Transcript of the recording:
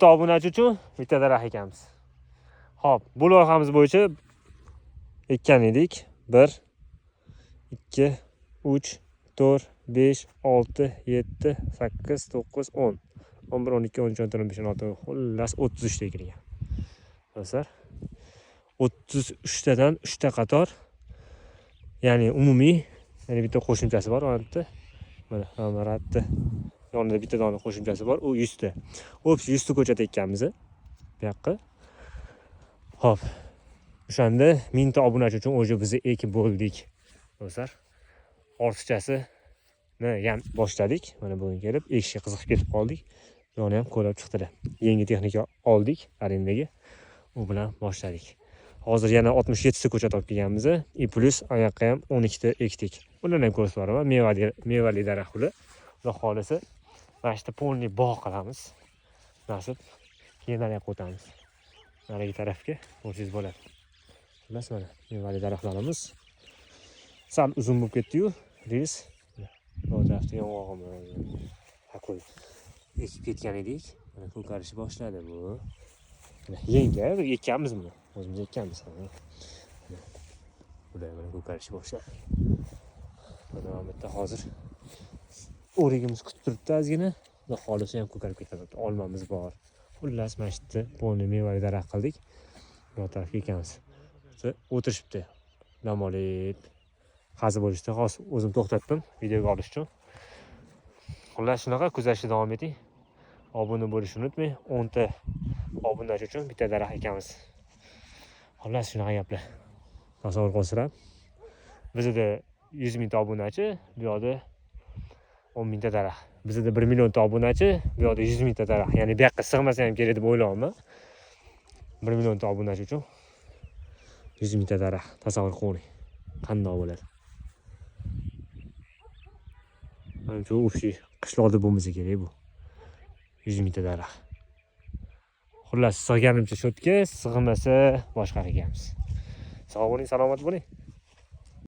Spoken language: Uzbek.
Obunachi uchun bitta daraxt ekamiz. Xo'p, bu loyihamiz bo'yicha ekkan edik. 1 2 3 4 5 6 7 8 9 10 11 12 13 14 15 16, xullas 33 ta ekilgan. Do'stlar, 33 tadan 3 ta qator, ya'ni umumiy, ya'ni bitta qo'shimchasi bor mana bitta. Mana radda yonida bitta dona qo'shimchasi bor, u 100 ta. Общий 100 ta ko'chat ekkanmiz bu yoqqa. Xo'p, o'shanda 1000 ta obunachi uchun уже biz ekib bo'ldik. Do'stlar, ortiqchasini ham boshladik. Mana bugun kelib ekishga qiziqib ketib qoldik. Buni ham ko'rib chiqdilar. Yangi texnika oldik arendaga. U bilan boshladik. Hozir yana 67 ta ko'chat olib kelganmiz. И плюс oyoqqa ham 12 ta ekdik. Ularni ham ko'rsatib boraman. Mevali daraxt ular. Xudo xohlasa, mana shu yerda полный bog' qilamiz. Nasib. Keyin nariyoqqa o'tamiz. Narigi tarafga ko'rsangiz bo'ladi. Xullas, mana mevali daraxtlarimiz. Sal uzun bo'lib ketdi-yu, reels. Bu tarafda yong'og'imiz. Qo'y. Ekib ketgan edik. Mana ko'karishni boshladi bu. Mana yangi ekkanmiz buni. O'zimiz ekkanmiz. Mana. Bular mana ko'karishni boshladi. Mana bu yerda hozir o'rigimiz kutib turibdi ozgina. Xudo xohlasa ham ko'karib ketadi. Olmamiz bor. Xullas, mana shu yerda полный mevali daraxt qildik. Bu tarafga ekamiz. O'tirishibdi. Dam olib, qazi bo'lishdi. Hozir o'zim to'xtatdim videoga olish uchun. Xullas, shunaqa kuzatishda davom eting. Obuna bo'lishni unutmang. 10 ta obunachi uchun bitta daraxt ekamiz. Xullas, shunaqa gaplar. Tasavvur qilsizlar. Bizda 100 mingta obunachi, bu yoqda 10 mingta daraxt. Bizda 1 millionta obunachi, bu yoqda 100 mingta daraxt. Ya'ni bu yoqqa sig'masa ham kerak deb o'ylayapman. 1 millionta obunachi uchun 100 mingta daraxt. Tasavvur qiling. Qandoq bo'ladi? Manimcha, общий qishloqda bo'lmasa kerak bu. 100 mingta daraxt. Xullas, sig'ganimcha sho'tga, sig'masa boshqa qilganmiz. Sog' bo'ling, salomat bo'ling.